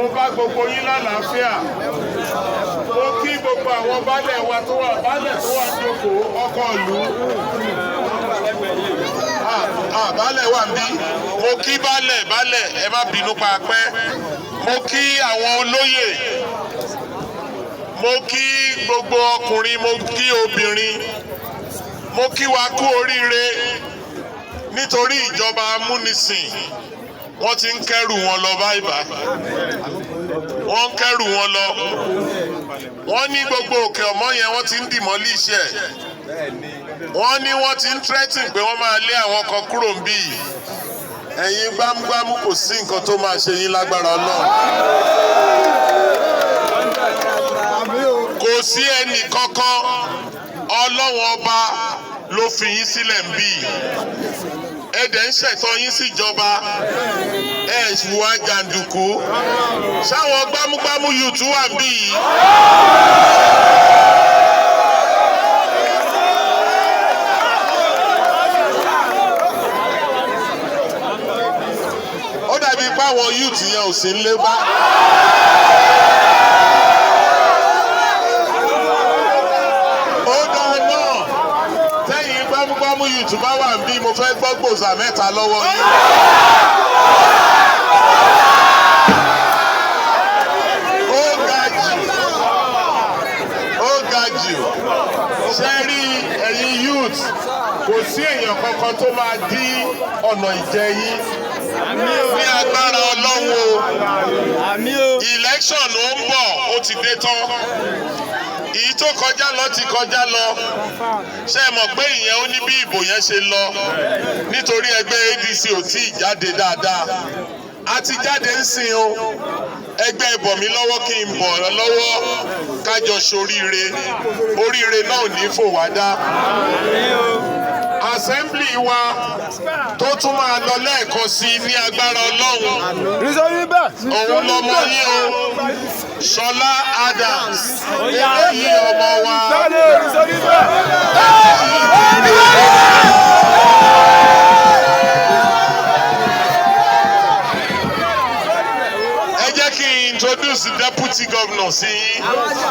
Mo bá gbogbo yín lálàáfíà. Mo kí gbogbo àwọn baálẹ̀ wa tó wà, baálẹ̀ tó wà jókòó, ọkọ̀ ìlú. Ah, baálẹ̀ wà níbí. Mo kí baálẹ̀, baálẹ̀, ẹ má bínú pa pẹ́. Mo kí àwọn olóyè. Mo kí gbogbo ọkùnrin, mo kí obìnrin. Mo kí wa kú oríire nítorí ìjọba amúnisìn, wọ́n ti ń kẹ́rù wọn lọ báyìí, wọ́n ń kẹ́rù wọn lọ. Wọ́n ní gbogbo Òkè Ọ̀mọ́ yẹn, wọ́n ti ń demolish ẹ̀. Wọ́n ní wọ́n ti ń threaten pé wọ́n máa lé àwọn kan kúrò níbí. Ẹ̀yin gbámúgbámú, kò sí nǹkan tó máa ṣe yín lágbára Ọlọ́run. Kò sí ẹnì kankan. Ọlọ́run Ọba ló fi yín sílẹ̀ níbí. Ẹ dẹ̀ ń ṣẹ̀tọ́ yín síjọba, ẹ hùwà jàǹdùkú. Ṣáwọn gbámúgbámú youth wà níbí yìí? Ó dàbí pé àwọn youth yẹn ò sí nílé bá. Ó dáa náà, tẹ́yìn gbámúgbámú youth bá wà níbí, mo fẹ́ gbọ́ gbòòsà mẹ́ta lọ́wọ́ yín. Ó ga jù, ó ga jù. Ṣé rí ẹ̀yin youth, kò sí èèyàn kankan tó máa dí ọ̀nà ìjẹ yín ní agbára Ọlọ́run o. Election ó ń bọ̀, ó ti dé tán. Èyí tó kọjá lọ ti kọjá lọ. Ṣé ẹ mọ̀ pé ìyẹn ó ní bí ìbò yẹn ṣe lọ, nítorí ẹgbẹ́ ADC ò tí ì jáde dáadáa. A ti jáde ń sìn o. Ẹgbẹ́ bọ̀ mí lọ́wọ́ kí n bọ̀ ọ́ lọ́wọ́, kájọ ṣoríire. Oríire náà ò ní fò wá dá. Assembly wa tó tún máa lọ lẹ́ẹ̀kan sí i ní agbára Ọlọ́run, òun lọmọ yín o, Ṣọlá Adams, eléyìí ọmọ wa. Ẹ jẹ́ kí n introduce deputy governor sí yín.